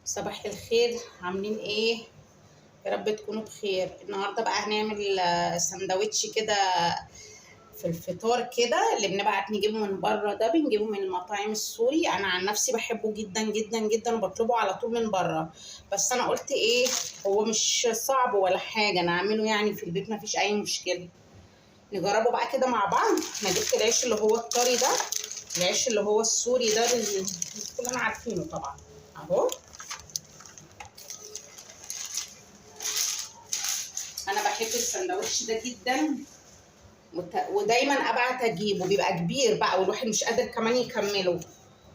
صباح الخير، عاملين ايه؟ يا رب تكونوا بخير. النهارده بقى هنعمل سندوتش كده في الفطار كده، اللي بنبعت نجيبه من بره، ده بنجيبه من المطاعم السوري. انا عن نفسي بحبه جدا جدا جدا وبطلبه على طول من بره، بس انا قلت ايه، هو مش صعب ولا حاجة، انا اعمله يعني في البيت، مفيش اي مشكلة. نجربه بقى كده مع بعض. انا جبت العيش اللي هو الطري ده، العيش اللي هو السوري ده اللي كلنا عارفينه طبعا اهو. انا بحب السندوتش ده جدا، ودايما ابعت اجيبه، بيبقى كبير بقى والواحد مش قادر كمان يكمله.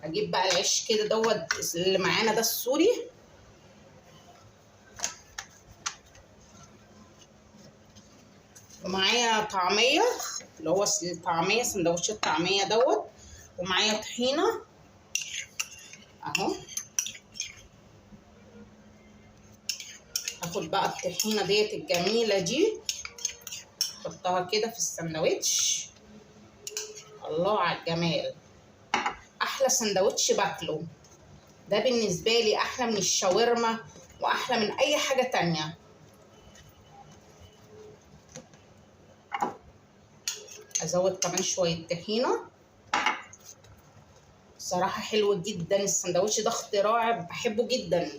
اجيب بقى العيش كده دوت اللي معانا ده السوري. ومعايا طعميه، اللي هو الطعمية، سندوتش الطعمية دوت. ومعايا طحينه اهو. هاخد بقى الطحينه ديت الجميلة دي، احطها كده في السندوتش. الله على الجمال، احلى سندوتش باكله ده بالنسبة لي، احلى من الشاورما واحلى من اي حاجة تانية. ازود كمان شوية طحينه. صراحة حلو جدا السندوتش ده، اختراع بحبه جدا.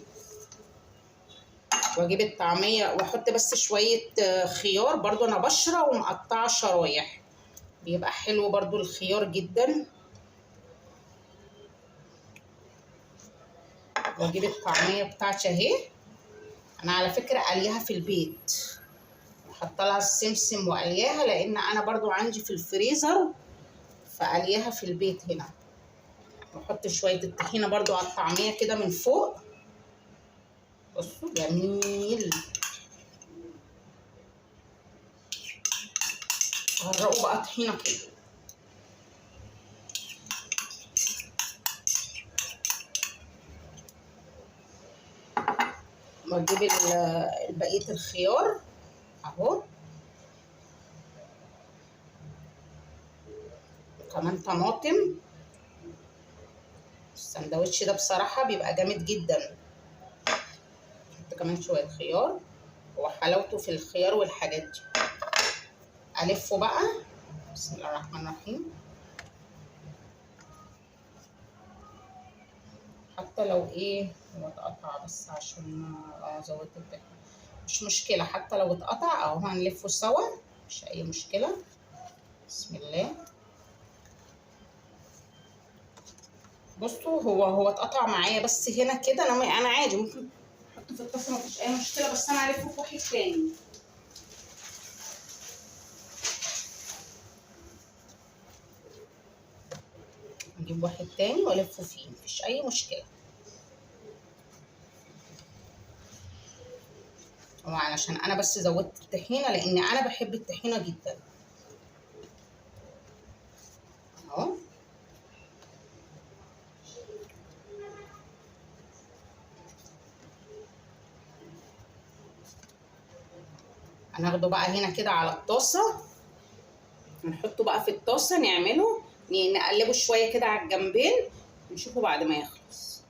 واجيب الطعمية واحط بس شوية خيار برضو، انا بشره ومقطعه شرايح، بيبقى حلو برضو الخيار جدا. واجيب الطعمية بتاعتي اهي، انا على فكرة قليها في البيت، حاطه لها السمسم وقلياها، لان انا برضو عندي في الفريزر، فقليها في البيت هنا. واحط شوية الطحينه برضو على الطعمية كده من فوق. بصوا جميل. غرقوا بقى طحينه كده. واجيب بقية الخيار اهو، وكمان طماطم. السندوتش ده بصراحة بيبقى جامد جدا. احط كمان شوية خيار، هو حلاوته في الخيار والحاجات دي. الفه بقى، بسم الله الرحمن الرحيم. حتى لو ايه هو اتقطع، بس عشان زودت الطحينه مش مشكلة، حتى لو اتقطع اهو هنلفه سوا، مش اي مشكلة. بسم الله. بصوا هو اتقطع معايا بس هنا كده، انا عادي ممكن احطه في الطاسه مفيش اي مشكلة، بس انا هلفه في واحد تاني. نجيب واحد تاني والفه فيه، مفيش اي مشكلة. هو علشان انا بس زودت الطحينه، لان انا بحب الطحينه جدا اهو. هناخده بقى هنا كده على الطاسه، نحطه بقى في الطاسه، نعمله نقلبه شوية كده على الجنبين، نشوفه بعد ما يخلص.